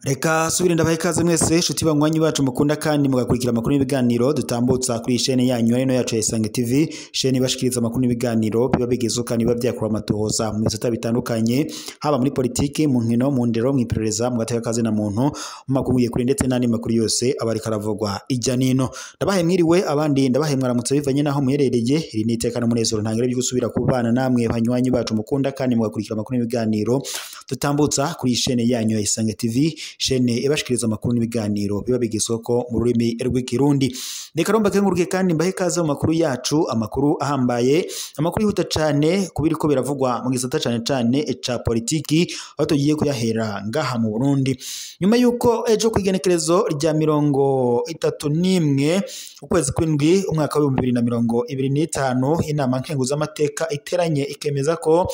Reka subire ndabahe ikaze mwese nshuti banywanyi bacu mukunda kandi mugakurikira amakuru n'ibiganiro dutambutsa kuri chaîne yanyu ari no yacu ya Isange TV, chaîne ibashikiriza amakuru n'ibiganiro biba bigezweho kandi biba byakura amatohoza mu bisata bitandukanye, haba muri politiki, mu nkino, mu ndero, mu iperereza, mu gateka kazi na muntu, mu makuru kure ndetse n'andi makuru yose aba ariko aravugwa ijya nino. Ndabahe mwiriwe abandi ndabahe mwaramutse bivanye naho muherereye. Iri ni iteka n'umunezero ntangere byo gusubira kubana namwe banywanyi bacu mukunda kandi mugakurikira amakuru n'ibiganiro dutambutsa kuri chaîne yanyu ya Isange TV, chaîne ibashikiriza amakuru n'ibiganiro biba bigezweho mu rurimi rw'ikirundi. Reka romba kenguruke kandi mbahe kaze mu makuru yacu, amakuru ahambaye, amakuru yihuta cane kubiriko biravugwa mu gisata cane cane ca politiki, aho tugiye kuyahera ngaha mu Burundi. Nyuma yuko ejo kwigenekerezo rya 31 ukwezi kw'indwi umwaka wa 2025 inama nkenguzamateka iteranye ikemeza ko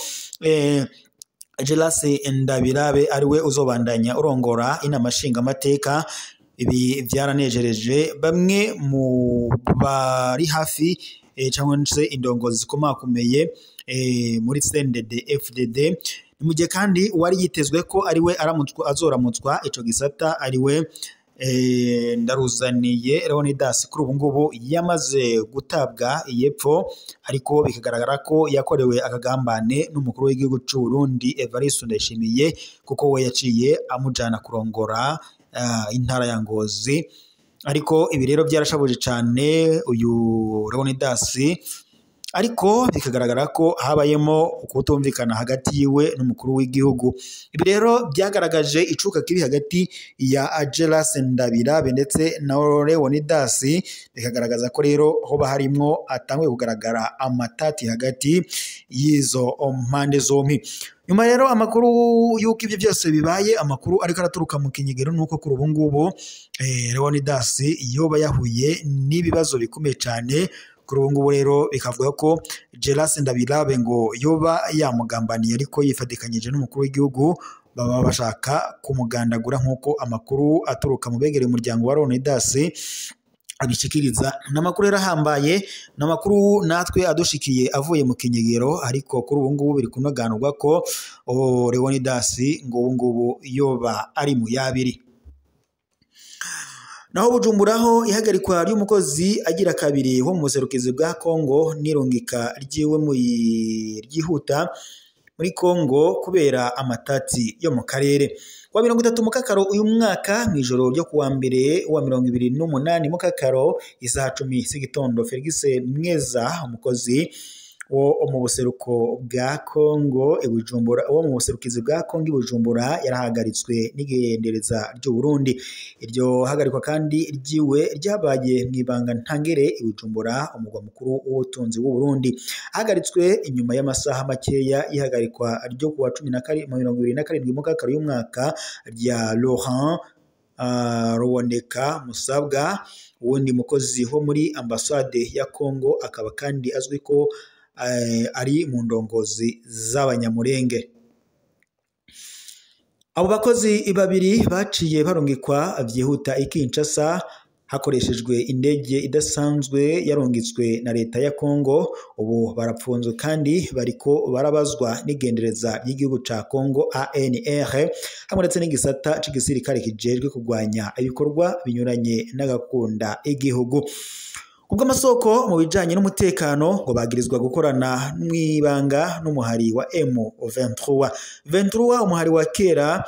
Gelase Ndabirabe ariwe uzobandanya urongora inama nshingamateka. Ibi byaranejereje bamwe mu bari hafi cyangwa se indongozi zikomakomeye muri CNDD FDD. Mu gihe kandi wari yitezwe ko ariwe aramutswa azoramutswa ico gisata ariwe Ndaruzaniye Leonidas, kuri ubu ngubu yamaze gutabwa iyepfo, ariko bikagaragara ko yakorewe akagambane n'umukuru w'igihugu c'u Burundi Evariste Ndayishimiye, kuko we yaciye amujana kurongora intara ya Ngozi. Ariko ibi rero byarashabuje cane uyu Leonidas, ariko bikagaragara ko habayemo ukutumvikana hagati yiwe n'umukuru w'igihugu. Ibi rero byagaragaje icuka kiri hagati ya Gelase Ndabirabe ndetse na Leonidas, bikagaragaza ko rero hoba harimwo atanguye kugaragara amatati hagati y'izo mpande zombi. Nyuma rero amakuru yuko ibyo byose bibaye, amakuru ariko araturuka mu kinyegero nuko kuri ubu ngubu Leonidas yoba yahuye n'ibibazo bikomeye cyane. Kuri ubu ngubu rero bikavuga ko Gelase Ndabirabe ngo yoba yamugambaniye, ariko yifatikanyije n'umukuru w'igihugu baba bashaka kumugandagura, nk'uko amakuru aturuka mu begereye umuryango wa Leonidas abishikiriza. N'amakuru rero ahambaye, n'amakuru natwe adushikiye avuye mu kinyegero, ariko kuri ubu ngubu biri kunoganurwa ko Leonidas ngo ubu ngubu yoba ari mu yabiri. Naho Bujumburaho ihagarikwa ry'umukozi agira kabiri wo mu buserukizi bwa Kongo n'irungika ryiwe mu ryihuta muri Kongo kubera amatati yo mu karere. Kuwa 30 Mukakaro uyu mwaka mu ijoro ryo kuwa mbere wa 28 Mukakaro isaha 10 z'igitondo, Felix Mweza umukozi wo mu buseruko bwa Kongo i Bujumbura, wo mu buserukizi bwa Kongo i Bujumbura, yarahagaritswe n'igendereza ry'u Burundi. Iryo hagarikwa kandi ryiwe ryabaye mu ibanga ntangere i Bujumbura, umugwa mukuru w'ubutunzi w'u Burundi. Ahagaritswe inyuma y'amasaha makeya y'ihagarikwa ryo kuwa 27 Mukakaro y'umwaka rya Laurent Ruboneka Musabwa, uwundi mukozi wo muri ambasade ya Kongo, akaba kandi azwi ko ari mu ndongozi z'abanyamurenge. Abo bakozi babiri baciye barungikwa byihuta i Kinshasa hakoreshejwe indege idasanzwe yarungitswe na leta ya Kongo. Ubu barapfunzwe kandi bariko barabazwa n'igendereza ry'igihugu ca Kongo ANR, hamwe ndetse n'igisata c'igisirikare kijejwe kurwanya ibikorwa binyuranye n'agakunda igihugu. Ubwo amasoko mu bijanye n'umutekano ngo bagirizwa gukorana mwibanga n'umuhari wa M23. 23 umuhari wa kera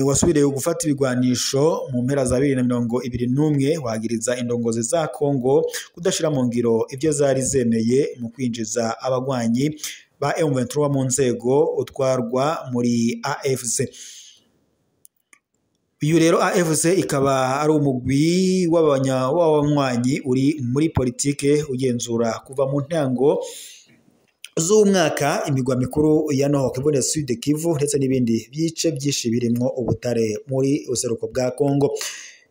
wasubiriye gufata ibigwanisho mu mpera za 2021, wagiriza indongozi za Kongo kudashira mu ngiro ivyo zari zemeye mu kwinjiza abagwanyi ba M23 mu nzego utwarwa muri AFC. Uyu rero AFC ikaba ari umugwi w'abanywanyi uri muri politike ugenzura kuva mu ntango z'umwaka imigwa mikuru ya Nord Kivu na Sud Kivu ndetse n'ibindi bice byinshi birimwo ubutare muri useruko bwa Kongo.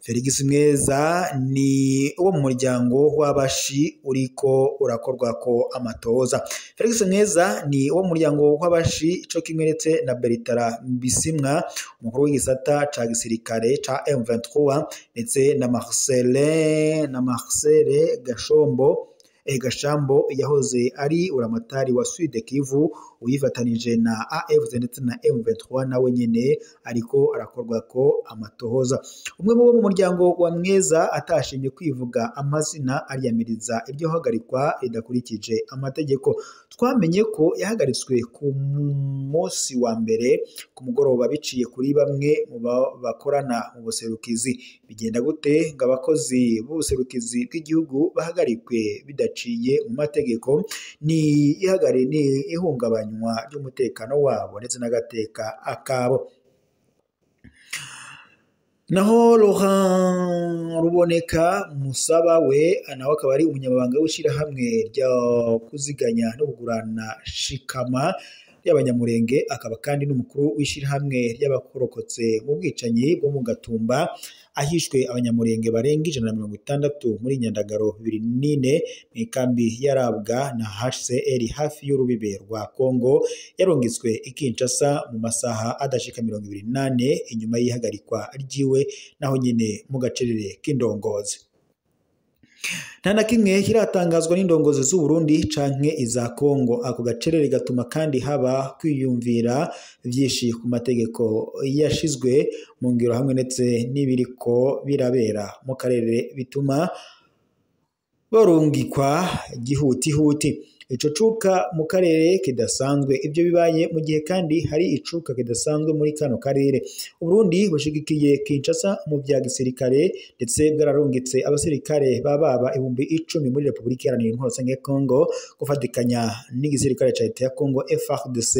Felix Mweza ni uwo mu muryango w'abashi uriko urakorwa ko amatoza. Felix Mweza ni uwo mu muryango w'abashi co kimwe ndetse na Bertrand Bisimwa umukuru w'igisata ca gisirikare ca M23 ndetse na Marcel Gashombo Gashambo yahoze ari uramatari wa Sud Kivu uyifatanije na AFC ndetse na M23 nawe nyene ariko arakorwa ko amatohoza. Umwe mu bo mu muryango wa Mweza atashimye kwivuga amazina ariyamiriza iryo hagarikwa ridakurikije amategeko. Twamenye ko yahagaritswe ku munsi wa mbere ku mugoroba biciye kuri bamwe mu bakorana mu buserukizi. Bigenda gute ngo abakozi b'ubuserukizi bw'igihugu bahagarikwe bidaciye mu mategeko? Ni ihungabanywa ry'umutekano wabo ndetse n'agateka akabo. Naho Laurent Ruboneka Musaba we nawe akaba ari umunyamabanga w'ishyirahamwe rya kuziganya no kugurana Shikama y'Abanyamurenge, akaba kandi n'umukuru w'ishyirahamwe ry'abakorokotse mu bwicanyi bwo mu Gatumba ahishwe Abanyamurenge barenga 160 muri Nyandagaro 2004 mu ikambi yarabwa na HCR hafi y'urubibe rwa Kongo, yarungitswe i Kinshasa mu masaha adashika 24 inyuma y'ihagarikwa ryiwe, naho nyine mu gacerere k'indongozi. Nta na kimwe kiratangazwa n'indongozi z'u Burundi canke iza Kongo. Ako gacerere gatuma kandi haba kwiyumvira vyinshi ku mategeko yashizwe mu ngiro hamwe ndetse n'ibiriko birabera mu karere, bituma barungikwa gihutihuti. Ico cuka mu karere kidasanzwe. Ibyo bibaye mu gihe kandi hari icuka kidasanzwe muri kano karere. Uburundi bushigikiye Kinshasa mu bya gisirikare ndetse bwararungitse abasirikare bababa 10,000 muri Republika Iharanira Intwaro Rusange ya Kongo gufatikanya n'igisirikare ca leta ya Kongo FARDC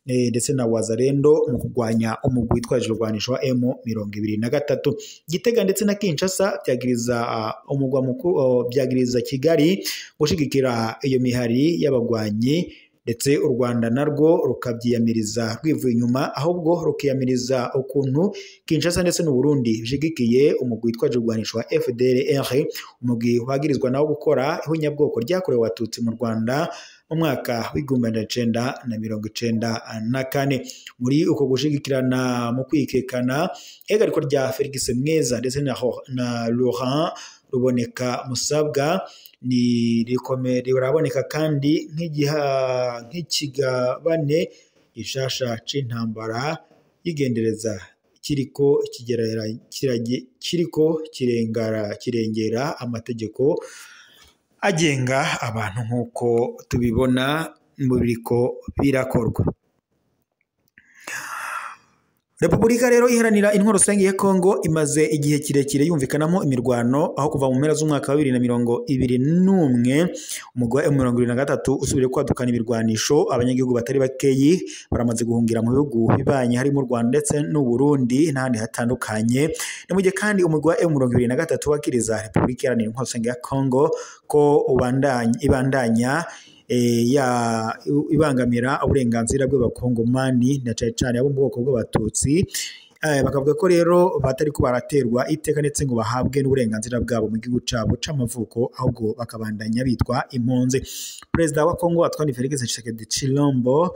ndetse na Wazalendo mu kurwanya umugwi witwaje urwanisho wa M23. Gitega ndetse na Kinshasa byagiriza umugwa mukuru, byagiriza Kigali gushigikira iyo mihari y'abagwanyi, ndetse u Rwanda narwo rukabyiyamiriza rwivuye inyuma, ahubwo rukiyamiriza ukuntu Kinshasa ndetse n'u Burundi bishigikiye umugwi witwaje urwanisho wa FDLR, umugwi wagirizwa nawo gukora ihunyabwoko ryakorewe Abatutsi mu Rwanda mu mwaka w'1994. Muri uko gushigikirana mu kwikekana, ihagarikwa rya Felix Mweza ndetse na Laurent Ruboneka Musabwa ni riraboneka kandi nk'ikigabane gishasha c'intambara yigendereza kiriko kirengera amategeko agenga abantu nk'uko tubibona mu biriko birakorwa. Republika rero iharanira intwaro rusange ya Kongo imaze igihe kirekire yumvikanamo imirwano, aho kuva mu mpera z'umwaka wa 2021 umugwi wa M23 usubire kwadukana ibirwanisho. Abanyagihugu batari bakeyi baramaze guhungira mu bihugu bibanye harimo u Rwanda ndetse n'u Burundi n'ahandi hatandukanye. Ni mu gihe kandi umugwi wa M23 wakiriza Republika Iharanira Intwaro Rusange ya Kongo ko ibandanya ibangamira uburenganzira bw'abakongomani na cane cane abo mu bwoko bw'Abatutsi. Bakavuga ko rero batari ko baraterwa iteka ndetse ngo bahabwe n'uburenganzira bwabo mu gihugu cabo c'amavuko, ahubwo bakabandanya bitwa impunzi. Perezida wa Kongo Antoine Felix Tshisekedi Tshilombo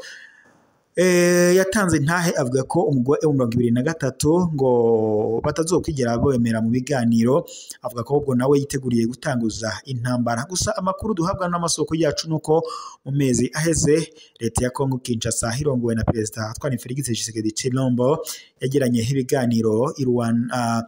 yatanze intahe avuga ko umugwi wa M23 ngo batazokwigera bemera mu biganiro, avuga ko ahubwo nawe yiteguriye gutanguza intambara. Gusa amakuru duhabwa n'amasoko yacu nuko mu mezi aheze leta ya Kongo Kinshasa irongowe na Perezida Antoine Felix Tshisekedi Tshilombo yagiranye ibiganiro i Rwanda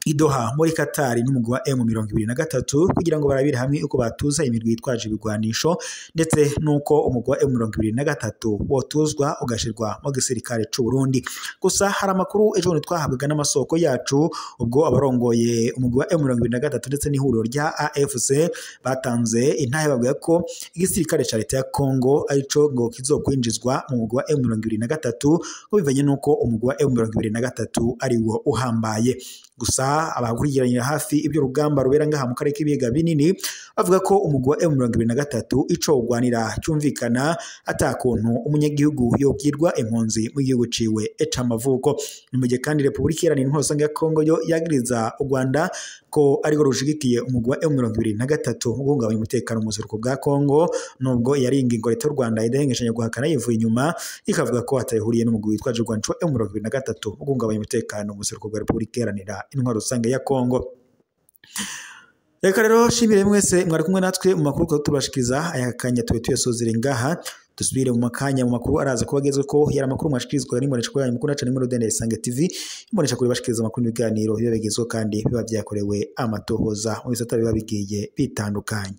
i Doha muri Qatar n'umugwi wa M23 kugira ngo barabire hamwe uko batuza imirwi yitwaje ibigwanisho ndetse nuko umugwi wa M23 wotuzwa ugashirwa mu gisirikare c'u Burundi. Gusa hari amakuru ejo twahabwaga n'amasoko yacu ubwo abarongoye umugwi wa M23 ndetse n'ihuriro rya AFC batanze intahe bavuga ko igisirikare ca leta ya Kongo arico ngo kizokwinjizwa mu mugwi wa M23 ngo bivanye nuko umugwi wa M23 ari wo uhambaye. Gusa abakurikiranira hafi ibyo rugamba rubera ngaha mu karere k'ibiyaga binini bavuga ko umugwi wa M23 ico ugwanira cyumvikana atakuntu umunyagihugu yobwirwa impunzi mu gihugu ciwe c'amavuko. Ni mu gihe kandi Republika Iharanira Intwaro Rusange ya Kongo yo yagiriza u Rwanda ko ariko rushigikiye umugwi wa M23 mu guhungabanya umutekano mu buseruko bwa Kongo, nubwo yari ingingo leta y'u Rwanda idahengeshanya guhakana yivuye inyuma ikavuga ko atayihuriye n'umugwi witwaje u Rwanda wa M23 mu guhungabanya umutekano mu buseruko bwa Republika Iharanira Intwaro Rusange ya Kongo. Reka rero shimire mwese mwari kumwe natwe mu makuru tubashikiriza aya kanya tube tuyasozere ngaha, dusubire mu makanya mu makuru araza kuba agezwe ko yari amakuru mwashikirizwa n'imbonesha kuri yanyu mukunda cyane muri Rudende Isange TV, imbonesha kuri bashikiriza amakuru n'ibiganiro biba bigezweho kandi biba byakorewe amatohoza mu bisata biba bigiye bitandukanye.